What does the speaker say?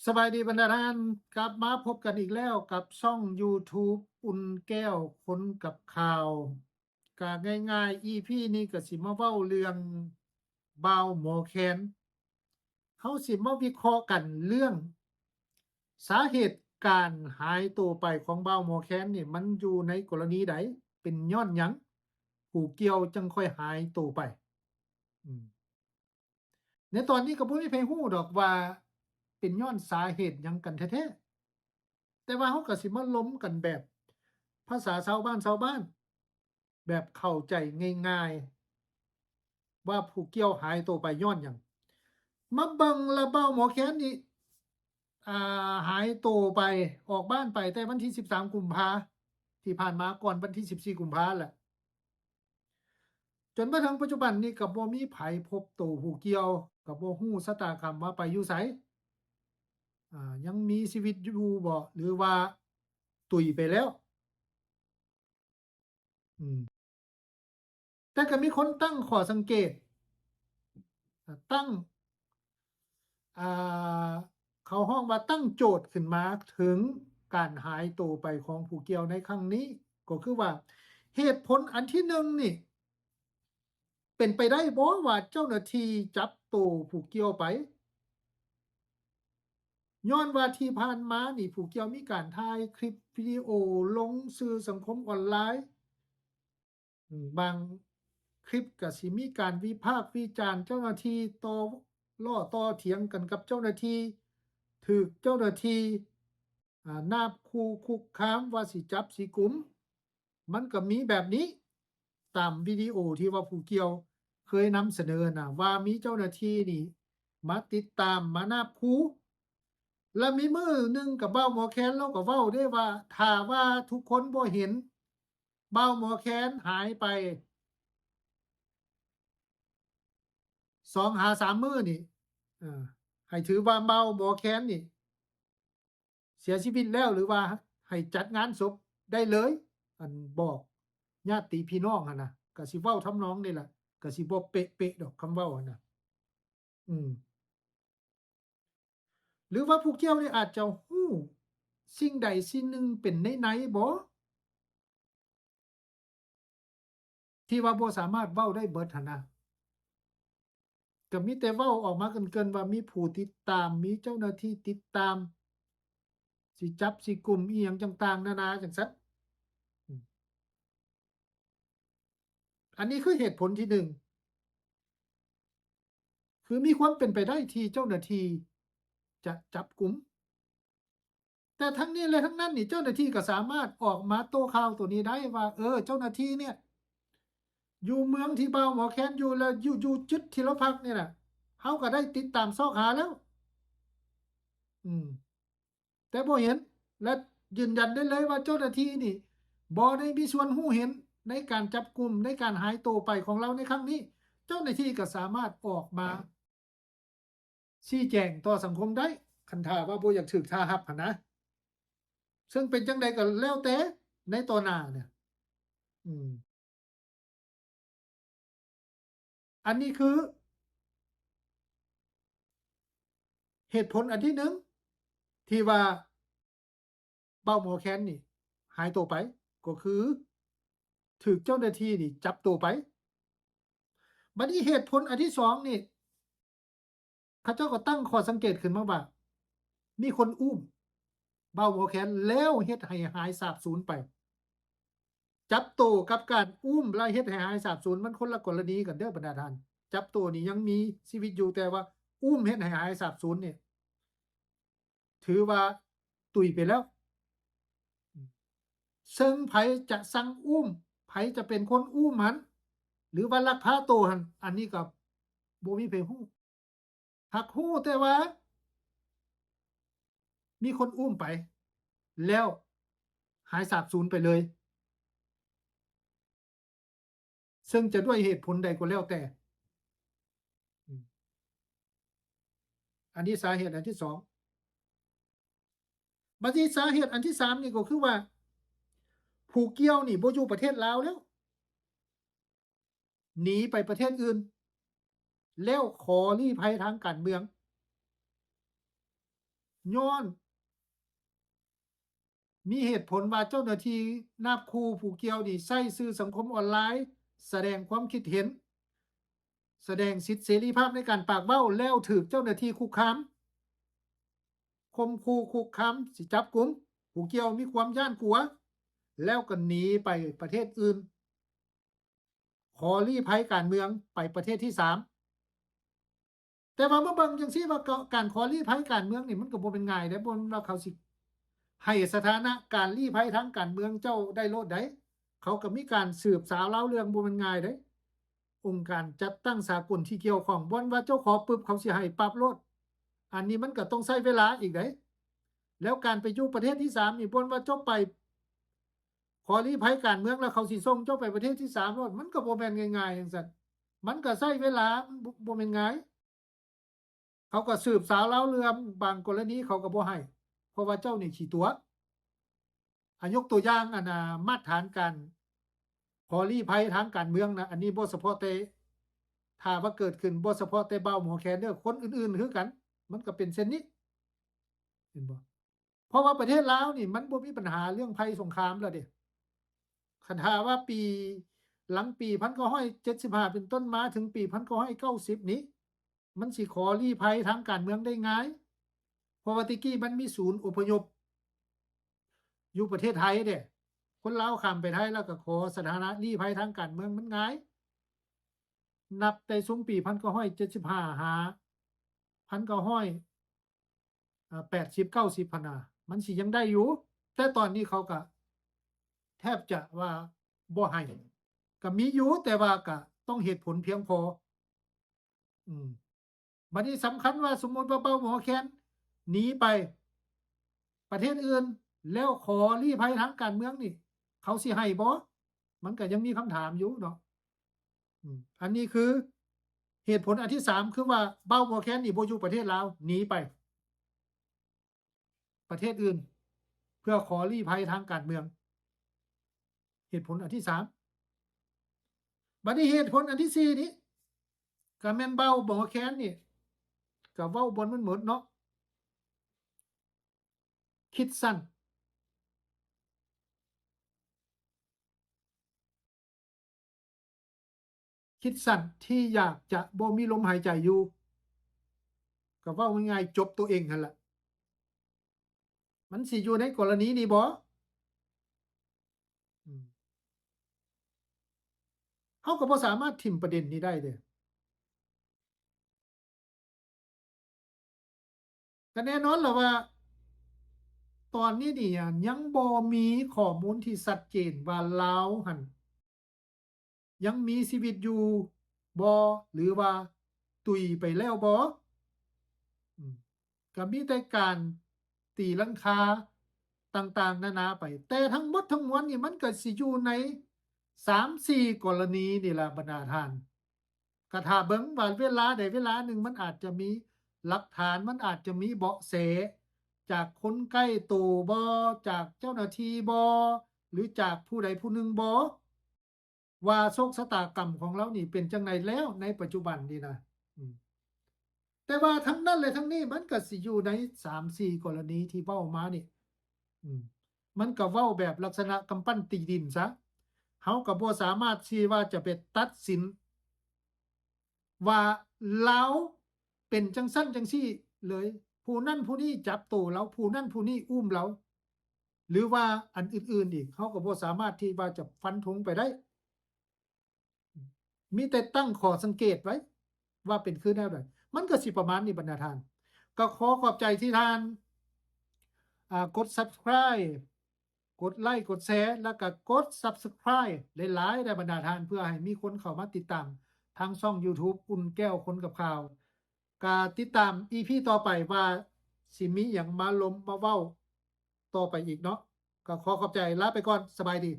ສະບາຍດີບັນດາທ່ານ, ກັບມາພົບກັນອີກແລ້ວກັບຊ່ອງ YouTube ອຸ່ນແກ້ວຄົນກັບຂ່າວ. ກະງ່າຍໆ ອີພີນີ້ກະຊິມາເວົ້າເລື່ອງບ່າວໝໍແຄນ. ເຮົາຊິມາວິເຄາະກັນເລື່ອງສາເຫດການຫາຍໂຕໄປຂອງບ່າວໝໍແຄນນີ້ ມັນຢູ່ໃນກໍລະນີໃດ? ເປັນຍ້ອນຫຍັງຜູ້ກ່ຽວຈັ່ງຄ່ອຍຫາຍໂຕໄປ? ອືມ. ໃນຕອນນີ້ກໍບໍ່ມີໃຜຮູ້ດອກວ່າເປັນຍ້ອນສາເຫດຫຍັງກັນແທ້ໆ, ແຕ່ວ່າເຮົາກໍຊິມາລົມກັນແບບພາສາຊາວບ້ານຊາວບ້ານ ແບບເຂົ້າໃຈງ່າຍໆ ວ່າຜູ້ກ່ຽວຫາຍໂຕໄປຍ້ອນຫຍັງ. ມາເບິ່ງລະ ບ່າວໝໍແຄນນີ້ ອ່າ ຫາຍໂຕໄປ ອອກບ້ານໄປແຕ່ວັນທີສິບສາມ ກຸມພາທີ່ຜ່ານມາ ກ່ອນວັນທີສິບສີ່ ກຸມພາແຫຼະ. ຈົນມາເຖິງປັດຈຸບັນນີ້ກໍບໍ່ມີໃຜພົບໂຕຜູ້ກ່ຽວ, ກໍບໍ່ຮູ້ຊະຕາກຳວ່າໄປຢູ່ໃສ, ອາ ຍັງມີຊີວິດຢູ່ບໍ່ ຫຼືວ່າຕຸຍໄປແລ້ວ? ອືມ. ແຕ່ກໍມີຄົນຕັ້ງຂໍ້ສັງເກດ, ອາ ຕັ້ງ ອ່າ ເຂົາຮ້ອງວ່າຕັ້ງໂຈດຂຶ້ນມາເຖິງການຫາຍໂຕໄປຂອງຜູ້ກ່ຽວໃນຄັ້ງນີ້ ກໍຄືວ່າ ເຫດຜົນອັນທີໜຶ່ງນີ້ ເປັນໄປໄດ້ບໍ່ວ່າເຈົ້າໜ້າທີ່ຈັບໂຕຜູ້ກ່ຽວໄປ? ຍ້ອນວ່າທີ່ຜ່ານມານີ້ ຜູ້ກ່ຽວມີການຖ່າຍຄລິບວິດີໂອລົງສື່ສັງຄົມອອນລາຍ, ບາງຄລິບກໍຊິມີການວິພາກວິຈານເຈົ້າໜ້າທີ່, ຕໍ່ລໍ້ຕໍ່ຖຽງກັນກັບເຈົ້າໜ້າທີ່, ຖືກເຈົ້າໜ້າທີ່ ອາ ນາບຂູ່ຄຸກຄາມວ່າຊິຈັບຊິກຸມ. ມັນກໍມີແບບນີ້ ຕາມວິດີໂອທີ່ວ່າຜູ້ກ່ຽວເຄີຍນຳສະເໜີນະ ວ່າມີເຈົ້າໜ້າທີ່ນີ້ມາຕິດຕາມ ມານາບຂູ່. ແລະມີມື້ໜຶ່ງກໍບ່າວໝໍແຄນລາວກໍເວົ້າເດ້ວ່າ ຖ້າວ່າທຸກຄົນບໍ່ເຫັນບ່າວໝໍແຄນຫາຍໄປສອງຫາສາມມື້ນີ້ ເອີ ໃຫ້ຖືວ່າບ່າວໝໍແຄນນີ້ ເສຍຊີວິດແລ້ວ ຫຼືວ່າໃຫ້ຈັດງານສົບໄດ້ເລີຍ, ອັນບອກຍາດຕິພີ່ນ້ອງຫັ້ນນະ, ກະຊິເວົ້າທຳນອງນີ້ລະ, ກະຊິບໍ່ເປະໆດອກຄຳເວົ້າຫັ້ນນະ. ອືມ. ຫຼືວ່າຜູ້ກ່ຽວນີ້ອາດຈະຮູ້ສິ່ງໃດສິ່ງໜຶ່ງເປັນໃນໆບໍ? ທີ່ວ່າບໍ່ສາມາດເວົ້າໄດ້ເບິດຫັ້ນນະ, ກໍມີແຕ່ເວົ້າອອກມາເກີນໆວ່າມີຜູ້ຕິດຕາມ, ມີເຈົ້າໜ້າທີ່ຕິດຕາມ, ຊິຈັບຊິກຸມອີ່ຫຍັງຕ່າງໆນານາຈັ່ງຊັ້ນ. ອືມ. ອັນນີ້ຄືເຫດຜົນທີໜຶ່ງ, ຄືມີຄວາມເປັນໄປໄດ້ທີ່ເຈົ້າໜ້າທີ່ຈະຈັບກຸມ. ແຕ່ທັງນີ້ແລະທັງນັ້ນນີ້ ເຈົ້າໜ້າທີ່ກໍສາມາດອອກມາໂຕ້ຂ່າວໂຕນີ້ໄດ້ວ່າ ເອີ ເຈົ້າໜ້າທີ່ເນຍ ຢູ່ເມືອງທີ່ບ່າວໝໍແຄນຢູ່ ແລ້ວຢູ່ ຢູ່ຈຸດທີ່ລາວພັກນີ້ນະ ເຮົາກໍໄດ້ຕິດຕາມຊອກຫາແລ້ວ. ອືມ. ແຕ່ບໍ່ເຫັນ ແລະຢືນຢັນໄດ້ເລີຍວ່າເຈົ້າໜ້າທີ່ນີ້ບໍ່ໄດ້ມີສ່ວນຮູ້ເຫັນໃນການຈັບກຸມ, ໃນການຫາຍໂຕໄປຂອງລາວໃນຄັ້ງນີ້. ເຈົ້າໜ້າທີ່ກໍສາມາດອອກມາຊີ້ແຈງຕໍ່ສັງຄົມໄດ້ ຄັນຖ້າວ່າບໍ່ຢາກຖືກຖ້າຮັບຫັ້ນນະ. ເຊິ່ງເປັນຈັ່ງໃດກໍແລ້ວແຕ່ໃນຕໍ່ໜ້າເນຍ. ອືມ. ອັນນີ້ຄືເຫດຜົນອັນທີໜຶ່ງ ທີ່ວ່າບ່າວໝໍແຄນນີ້ຫາຍໂຕໄປ ກໍຄືຖືກເຈົ້າໜ້າທີ່ນີ້ຈັບໂຕໄປ. ບັດນີ້ເຫດຜົນອັນທີສອງນີ້ ເຂົາເຈົ້າກໍຕັ້ງຂໍ້ສັງເກດຂຶ້ນມາວ່າ ມີຄົນອຸ້ມບ່າວໝໍແຄນແລ້ວເຮັດໃຫ້ຫາຍສາບສູນໄປ. ຈັບໂຕກັບການອຸ້ມແລ້ວເຮັດໃຫ້ຫາຍສາບສູນ ມັນຄົນລະກໍລະນີກັນເດີ້ບັນດາທ່ານ. ຈັບໂຕນີ້ຍັງມີຊີວິດຢູ່, ແຕ່ວ່າອຸ້ມເຮັດໃຫ້ຫາຍສາບສູນນີ້ ຖືວ່າຕຸຍໄປແລ້ວ. ເຊິ່ງໃຜຈະສັ່ງອຸ້ມ, ໃຜຈະເປັນຄົນອຸ້ມຫັ້ນ ຫຼືວ່າລັກພາໂຕຫັ້ນ, ອັນນີ້ກໍບໍ່ມີໃຜຮູ້. ຫາກຮູ້ແຕ່ວ່າມີຄົນອຸ້ມໄປ ແລ້ວຫາຍສາບສູນໄປເລີຍ. ເຊິ່ງຈະດ້ວຍເຫດຜົນໃດກໍແລ້ວແຕ່. ອືມ. ອັນນີ້ສາເຫດອັນທີສອງ. ບັດນີ້ສາເຫດອັນທີສາມນີ້ກໍຄືວ່າ ຜູ້ກ່ຽວນີ້ບໍ່ຢູ່ປະເທດລາວແລ້ວ. ໜີໄປປະເທດອື່ນ ແລ້ວຂໍລີ້ໄພທາງການເມືອງ. ຍ້ອນມີເຫດຜົນວ່າເຈົ້າໜ້າທີ່ນາບຂູ່ຜູ້ກ່ຽວນີ້ໃຊ້ສື່ສັງຄົມອອນລາຍສະແດງຄວາມຄິດເຫັນ, ສະແດງສິດເສລີພາບໃນການປາກເວົ້າ ແລ້ວຖືກເຈົ້າໜ້າທີ່ຄຸກຄາມ, ຂົ່ມຂູ່ຄຸກຄາມຊິຈັບກຸມ, ຜູ້ກ່ຽວມີຄວາມຢ້ານກົວ ແລ້ວກໍໜີໄປປະເທດອື່ນ, ຂໍລີ້ໄພການເມືອງໄປປະເທດທີສາມ. ແຕ່ວ່າມາເບິ່ງຈັ່ງຊີ້ວ່າ ກ- ການຂໍລີ້ໄພການເມືອງນີ້ ມັນກໍບໍ່ແມ່ນງ່າຍເດ້, ບໍ່ແມ່ນວ່າເຂົາຊິໃຫ້ສະຖານະການລີ້ໄພທາງການເມືອງເຈົ້າໄດ້ໂລດໃດ. ເຂົາກໍມີການສືບສາວລາວເລື່ອງ, ບໍ່ແມ່ນງ່າຍເດ້. ອົງການຈັດຕັ້ງສາກົນທີ່ກ່ຽວຂ້ອງ, ບ່ອນວ່າເຈົ້າຂໍປຶບ ເຂົາຊິໃຫ້ປັບໂລດ. ອັນນີ້ມັນກໍຕ້ອງໃຊ້ເວລາອີກເດ້. ແລ້ວການໄປຢູ່ປະເທດທີສາມນີ້, ບ່ອນວ່າເຈົ້າໄປຂໍລີ້ໄພການເມືອງ ແລ້ວເຂົາຊິສົ່ງເຈົ້າໄປປະເທດທີສາມໂລດ, ມັນກໍບໍ່ແມ່ນງ່າຍໆຈັ່ງຊັ້ນ. ມັນກໍໃຊ້ເວລາ, ບໍ່ ບໍ່ແມ່ນງ່າຍ. ເຂົາກໍສືບສາວລາວເລື່ອງ, ບາງກໍລະນີເຂົາກໍບໍ່ໃຫ້, ເພາະວ່າເຈົ້ານີ້ຂີ້ຕົວະ. ອາ ຍົກຕົວຢ່າງ ອັນ ອາ ມາດຖານການຂໍລີ້ໄພທາງການເມືອງນະ, ອັນນີ້ບໍ່ສະເພາະແຕ່ ຖ້າວ່າເກີດຂຶ້ນ ບໍ່ສະເພາະແຕ່ບ່າວໝໍແຄນເດີ, ຄົນອື່ນໆຄືກັນ ມັນກໍເປັນເຊັ່ນນີ້, ເຫັນບໍ່? ເພາະວ່າປະເທດລາວນີ້ມັນບໍ່ມີບັນຫາເລື່ອງໄພສົງຄາມແລ້ວເດ້. ຄັນຖ້າວ່າປີ ຫຼັງປີພັນເກົ້າຮ້ອຍເຈັດສິບຫ້າເປັນຕົ້ນມາເຖິງປີພັນເກົ້າຮ້ອຍເກົ້າສິບນີ້ ມັນຊິຂໍລີ້ໄພທາງການເມືອງໄດ້ງ່າຍ, ເພາະວ່າແຕ່ກີ້ມັນມີສູນອົບພະຍົບຢູ່ປະເທດໄທເດ້. ຄົນລາວຂ້າມໄປໄທແລ້ວກໍຂໍສະຖານະລີ້ໄພທາງການເມືອງ ມັນງ່າຍ. ນັບແຕ່ຊຸມປີພັນເກົ້າຮ້ອຍເຈັດສິບຫ້າຫາພັນເກົ້າຮ້ອຍ ອາ ແປດສິບ ເກົ້າສິບຫັ້ນນະ ມັນຊິຍັງໄດ້ຢູ່, ແຕ່ຕອນນີ້ເຂົາກະແທບຈະວ່າບໍ່ໃຫ້. ກະມີຢູ່, ແຕ່ວ່າກະຕ້ອງເຫດຜົນພຽງພໍ. ອືມ ບັດນີ້ສຳຄັນວ່າ ສົມມຸດວ່າບ່າວໝໍແຄນໜີໄປປະເທດອື່ນ ແລ້ວຂໍລີ້ໄພທາງການເມືອງນີ້ ເຂົາຊິໃຫ້ບໍ່? ມັນກະຍັງມີຄຳຖາມຢູ່ເນາະ. ອືມ ອັນນີ້ຄືເຫດຜົນອັນທີສາມ ຄືວ່າບ່າວໝໍແຄນນີ້ບໍ່ຢູ່ປະເທດລາວ ໜີໄປປະເທດອື່ນ ເພື່ອຂໍລີ້ໄພທາງການເມືອງ, ເຫດຜົນອັນທີສາມ. ບັດນີ້ເຫດຜົນອັນທີສີ່ນີ້ ກະແມ່ນບ່າວໝໍແຄນນີ້ ກະເວົ້າບ່ອນມັນໝົດເນາະ, ຄິດສັ້ນ. ຄິດສັ້ນທີ່ຢາກຈະບໍ່ມີລົມຫາຍໃຈຢູ່, ກໍເວົ້າງ່າຍໆ ຈົບໂຕເອງຫັ້ນລະ. ມັນຊິຢູ່ໃນກໍລະນີນີ້ບໍ່? ອືມ ເຮົາກໍບໍ່ສາມາດຖິ້ມປະເດັນນີ້ໄດ້ເດ້. ກໍແນ່ນອນລະວ່າ ຕອນນີ້ນີ້ ອາ ຍັງບໍ່ມີຂໍ້ມູນທີ່ຊັດເຈນວ່າລາວຫັ້ນຍັງມີຊີວິດຢູ່ບໍ່ ຫຼືວ່າຕຸຍໄປແລ້ວບໍ່? ອືມ ກໍມີແຕ່ການຕີຫຼັງຄາຕ່າງໆນານາໄປ, ແຕ່ທັງໝົດທັງມວນນີ້ ມັນກໍຊິຢູ່ໃນສາມສີ່ກໍລະນີນີ້ລະ ບັນດາທ່ານ. ກະຖ້າເບິ່ງວ່າເວລາໃດເວລາໜຶ່ງ ມັນອາດຈະມີຫຼັກຖານ, ມັນອາດຈະມີເບາະແສຈາກຄົນໃກ້ໂຕບໍ, ຈາກເຈົ້າໜ້າທີ່ບໍ ຫຼືຈາກຜູ້ໃດຜູ້ໜຶ່ງບໍ ວ່າໂຊກຊະຕາກຳຂອງລາວນີ້ເປັນຈັ່ງໃດແລ້ວໃນປັດຈຸບັນນີ້ນະ. ອືມ ແຕ່ວ່າທັງນັ້ນແລະທັງນີ້ ມັນກະຊິຢູ່ໃນສາມສີ່ກໍລະນີທີ່ເວົ້າມານີ້. ອືມ ມັນກະເວົ້າແບບລັກສະນະກຳປັ້ນຕີດິນຊະ, ເຮົາກະບໍ່ສາມາດທີ່ວ່າຈະໄປຕັດສິນວ່າລາວເປັນຈັ່ງຊັ້ນຈັ່ງຊີ້ເລີຍ, ຜູ້ນັ້ນຜູ້ນີ້ຈັບໂຕລາວ, ຜູ້ນັ້ນຜູ້ນີ້ອຸ້ມລາວ ຫຼືວ່າອັນອື່ນໆອີກ, ເຮົາກໍບໍ່ສາມາດທີ່ວ່າຈະຟັນທົງໄປໄດ້. ມີແຕ່ຕັ້ງຂໍ້ສັງເກດໄວ້ວ່າເປັນຄືແນວໃດ. ມັນກໍຊິປະມານນີ້ບັນດາທ່ານ. ກໍຂໍຂອບໃຈທີ່ທ່ານ ອ່າ ກົດ Subscribe ກົດໄລ ກົດແຊ ແລ້ວກໍກົດ Subscribe ຫຼາຍໆ ເດີບັນດາທ່ານ, ເພື່ອໃຫ້ມີຄົນເຂົ້າມາຕິດຕາມທາງຊ່ອງ YouTube ອຸ່ນແກ້ວຄົນກັບຂ່າວ. ກໍຕິດຕາມ ອີ ພີ ຕໍ່ໄປວ່າຊິມີຫຍັງມາລົມມາເວົ້າຕໍ່ໄປອີກເນາະ. ກໍຂໍຂອບໃຈ, ລາໄປກ່ອນ, ສະບາຍດີ.